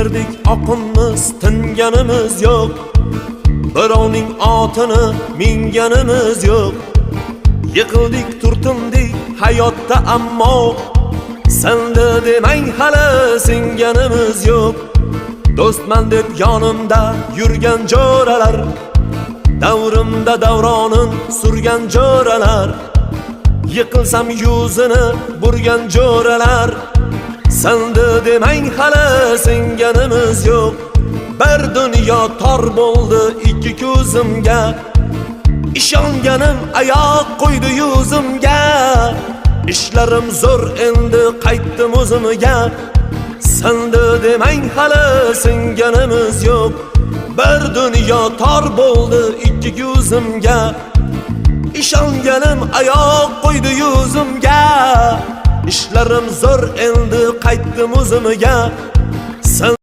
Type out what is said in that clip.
Ko'tardik oqimmiz, tinganimiz yo'q. Birovning otini minganimiz yo'q. Yiqildik, turtindik hayotda, ammo sindi demang, hali singanimiz yo'q. Do'stman deb yonimda yurgan jo'ralar, davrimda davronin surgan jo'ralar, yiqilsam yuzini burgan jo'ralar, sindi demang, hali singanimiz yo'q. Bir dunyo tor bo'ldi ikki ko'zimga, ishonganim oyoq qo'ydi yuzimga. Ishlarim zo'r, endi qaytdim o'zimga. Sindi demang, hali singanimiz yo'q. Bir dunyo tor bo'ldi ikki ko'zimga, ishonganim oyoq qo'ydi yuzimga. Ishlarim zo'r, endi qaytdim o'zimga.